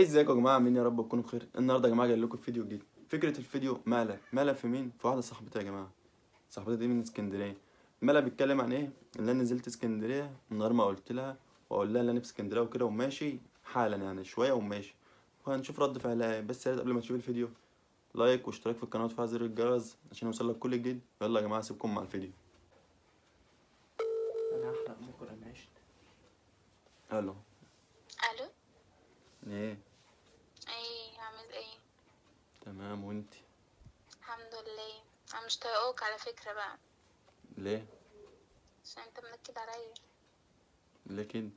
ازيكم يا جماعه؟ عاملين يا رب تكونوا بخير. النهارده يا جماعة جاي لكم فيديو جديد. فكرة الفيديو مقلب. مقلب في مين؟ في واحدة صاحبتي يا جماعة. صاحبتي دي من اسكندرية. مقلب بيتكلم عن ايه؟ ان انا نزلت اسكندرية من غير ما قلت لها، واقول لها ان انا في اسكندرية وكده وماشي حالا، يعني شوية وماشي، وهنشوف رد فعلها ايه. بس يا ريت قبل ما تشوف الفيديو like واشتراك في القناة وتفعل زر الجرس عشان يوصلك كل جديد. يلا يا جماعة سيبكم مع الفيديو. انا هحرق بكره انا عشت. الو. الو. ايه؟ ايه عامل ايه؟ تمام، وانتي؟ الحمد لله. انا مش طايقاك على فكرة بقى. ليه؟ عشان انت منكد عليا. ليه كده؟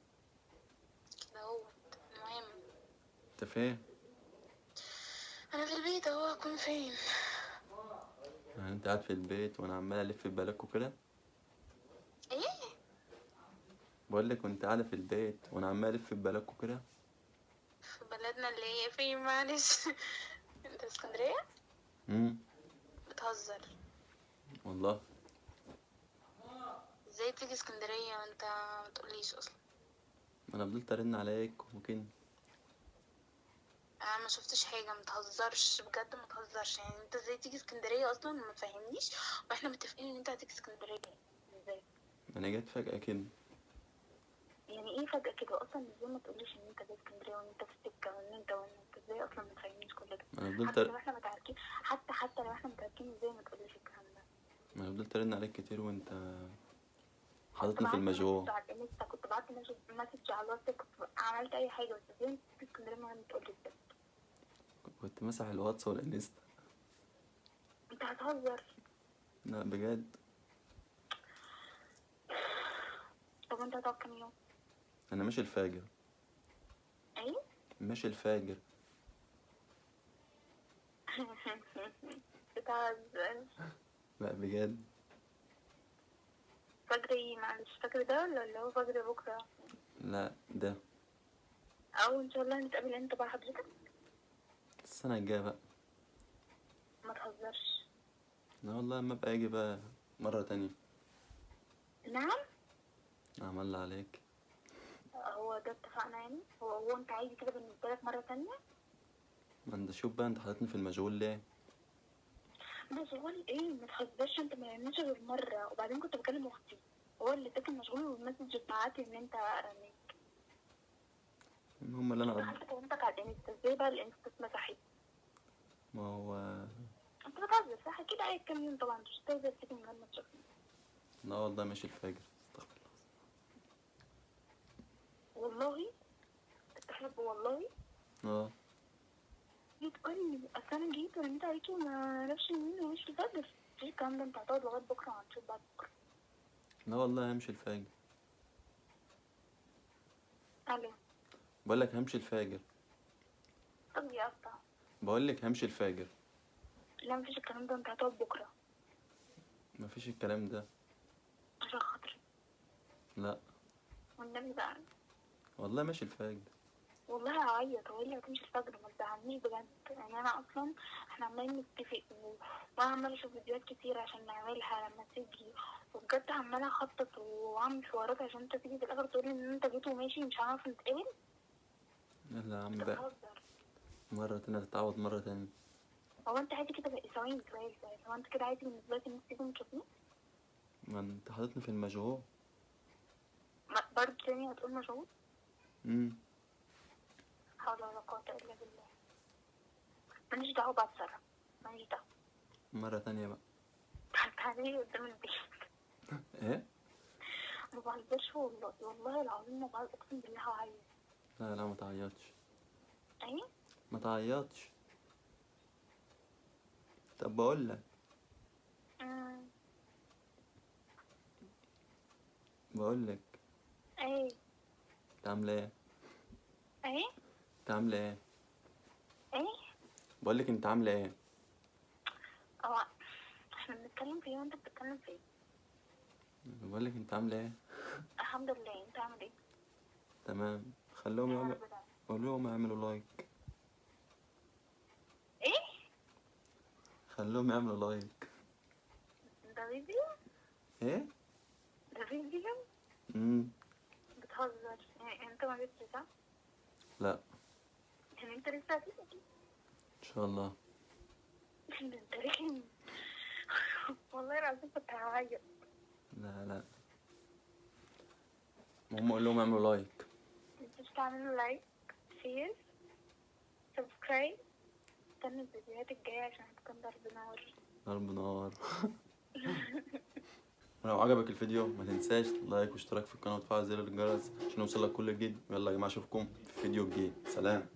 كده اهوت. المهم انت فين؟ انا في البيت اهو، اكون فين؟ يعني انت قاعد في البيت وانا عمال الف في بالك وكده؟ ايه؟ بقول لك وانت قاعدة في البيت وانا عمال الف في بالك وكده. في بلدنا اللي هي فين؟ معلش. انت في اسكندرية؟ امم بتهزر؟ والله. ازاي تيجي اسكندرية وانت ما تقوليش اصلا؟ انا فضلت ارن عليك وكده. انا ما شفتش حاجة. ما تهزرش بجد، ما تهزرش. يعني انت ازاي تيجي اسكندرية اصلا وما تفهمنيش واحنا متفقين ان انت هتيجي اسكندرية؟ ازاي؟ انا جيت فجاة كده. يعني ايه فجأة كده اصلا؟ ازاي ما تقوليش ان انت جاي اسكندرية وان انت في السكة وان انت ازاي اصلا ما تفهمنيش كل ده؟ انا فضلت حتى لو احنا متعاركين، حتى لو احنا متعاركين، ازاي ما تقوليش الكلام ده؟ انا فضلت ارن عليك كتير وانت كنت حاططني في بعت المشغول. message على الانستا، كنت بعت message على الواتس، كنت عملت اي حاجة، بس ازاي انت تيجي اسكندرية من غير ما تقولي بجد؟ كنت مسح الواتس والانستا. انت هتهزر؟ لا بجد. طب انت هتقعد كام يوم؟ انا ماشي الفجر. ايه؟ ماشي الفجر. بتهزر؟ لا بجد. فجر ايه؟ معلش، فجر ده ولا اللي هو فجر بكرة؟ لا ده. او ان شاء الله هنتقابل امتى بقى حضرتك؟ السنة الجاية بقى. ما تهزرش. لا والله، اما ابقى اجي بقى مرة تانية. نعم؟ عمل عليك. هو ده اتفقنا يعني؟ هو انت عايز كده بالنسبة لك مرة تانية؟ ما انت شوف بقى، انت حاططني في المشغول ليه؟ مشغول ايه؟ ما تهزرش، انت ما رنتش غير مرة، وبعدين كنت بكلم اختي، هو اللي اداك المشغول وال message بتاعتي ان انت رنيت. المهم اللي انا دخلت كلمتك على الانستا، ازاي بقى الانستا اتمسحت؟ ما هو انت بتهزر صح كده؟ قاعد كام يوم طبعا، مش هتقدر تيجي من غير ما تشوفني. لا والله ماشي الفجر. استغفر الله. والله تحلف والله؟ اه. جيت تقول لي اصل انا جيت ورنيت عليكي وما اعرفش مين ومش الفجر، مفيش الكلام ده. انت هتقعد لغاية بكره وهنشوف بعد بكره. لا والله همشي الفجر. الو. بقول لك همشي الفجر. طب يا اسطى. بقول لك همشي الفجر. لا مفيش الكلام ده، انت هتقعد بكره. مفيش الكلام ده. عشان خاطري. لا والنبي بقى. والله ماشي الفجر. والله هعيط. هو اللي هتمشي الفجر؟ ما تزعلنيش بجد. يعني انا اصلا احنا عمالين نتفق وانا عماله اشوف فيديوهات كتير عشان نعملها لما تيجي، وبجد عماله اخطط واعمل حوارات عشان انت تيجي في الاخر تقولي ان انت جيت وماشي مش هنعرف نتقابل. يلا يا عم انت بقى. بتهزر. مرة تانية تتعوض مرة تانية. هو انت عادي كده بقى؟ ثواني سؤال سؤال، هو انت كده عادي بالنسبة لك الناس تيجي وتشوفني؟ ما انت حاططني في المشغول. برضه تاني هتقول مشغول؟ امم حول ولا قوة إلا بالله. ماليش دعوة بقى، اتصرف. ماليش دعوة. مرة تانية بقى. تعالي قدام البيت. ايه؟ ما بهزرش والله، والله العظيم ما بهزر، اقسم بالله هعيط. لا لا ما تعيطش. ايه؟ ما تعيطش. طب بقول لك. بقول لك. ايه؟ انت عاملة ايه؟ ايه؟ انت عاملة ايه؟ ايه؟ بقول لك انت عاملة ايه؟ هو احنا بنتكلم في ايه وانت بتتكلم في ايه؟ بقول لك انت عاملة ايه؟ الحمد لله، انت عامل ايه؟ تمام. خلوهم يا يعملوا، رب ده. قول لهم يعملوا like. ايه؟ خلوهم يعملوا like. ده فيديو؟ ايه؟ ده فيديو؟ امم بتهزر يعني انت ما جبتش صح؟ لا. يعني انت انت لسه هتيجي؟ ان شاء الله. ده انت رخم. والله العظيم كنت هعيط. لا لا، المهم اقول لهم اعملوا like. متنسوش تعملوا like، share، subscribe. استنوا الفيديوهات الجاية عشان هتكون ضرب نار. ضرب نار. ولو عجبك الفيديو ما تنساش like واشتراك في القناة وتفعل زر الجرس عشان يوصلك كل جديد. يلا يا جماعة، اشوفكم في فيديو جديد. سلام.